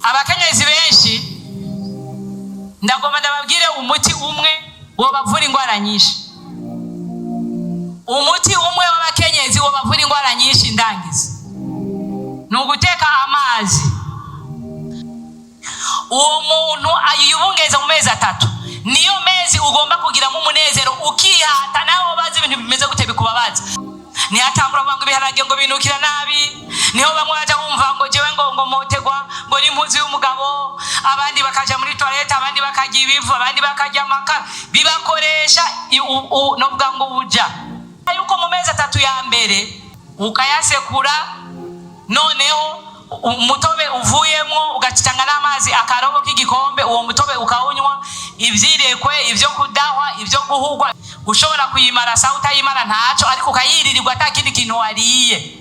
Abakenyezi benshi, ndagomba ndababwire umuti umwe wobavura indwara nyinshi. Umuti umwe w'abakenyezi wobavura indwara nyinshi, ndangiza, ni uguteka amazi. Uwo muntu ayiyubungeze mu mezi 3, niyo mezi ugomba kugiramo umunezero, ukihata nawe wabaza ibintu bimeze gute bikubabaza. Nihatangura kuvuga ngo ibiharage ngo binukira nabi, niho bamwe baja bumva ngo jewe ngo motegwa ngo n'impuzu y'umugabo, abandi bakaja muri toilette, abandi bakarya ibivu, abandi bakarya amakara, bibakoresha novuga ngo ubuja yuko mu mezi 3 ya mbere ukayasekura, noneho umutobe uvuyemo ugacitanga n'amazi akarobo k'igikombe, uwo mutobe ukawunywa. Ibyirekwe, ibyo kudahwa, ibyo guhugwa, ushobora kuyimara sawa, utayimara ntaco, ariko ukayiririrwa ata kindi kintu wariye.